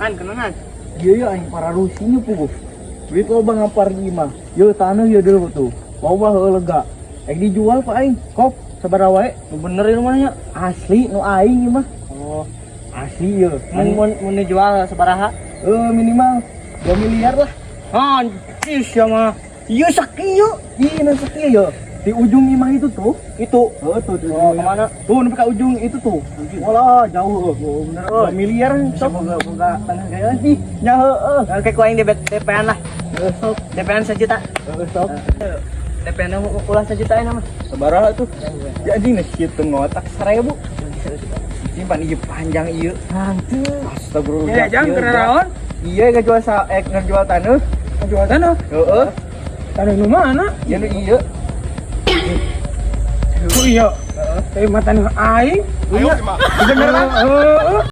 Han, kenangan. Iya ya, aing pararusinya puguh. Duit loba ngampar di imah. Ye tanah ye dulu tuh. Loba heueuh lega. Ek dijual pak aing. Kop sabaraha wae. Nu bener ieu mah nya. Asli nu aing ieu mah. Oh, Asli ye. mun mun mun dijual sabaraha? Eh, minimal 2 miliar lah. Anjis ya mah. Iya sakieu. Iya nu sakieu ye. Di ujung imah itu tuh. Itu. Oh, tuh di Oh, ujung. kemana? Tuh nepi ka ujung itu tuh. Walah, jauh heuh. Oh, bener. 2 miliar Bisa sok. boga boga tanah gaya. Ih, nya heueuh. Oke, ku aing DP-an lah. Heueuh sok. DP-an sejuta. Heueuh sok. DP-an ulah sejuta ini mah. Sabaraha tuh? Ya anjing geus kieu ngotak 1000. Simpan ieu panjang ieu. Hantu. Astagfirullah. Ya, jang Ieu, kenaraon? Iya ngajual sa eh ngajual tanah. Jual tanah. Heeh. Tanah nu mana? Ya nu ieu. Oh iya. Tapi mah tanah aing. Iya. Beneran? Heeh.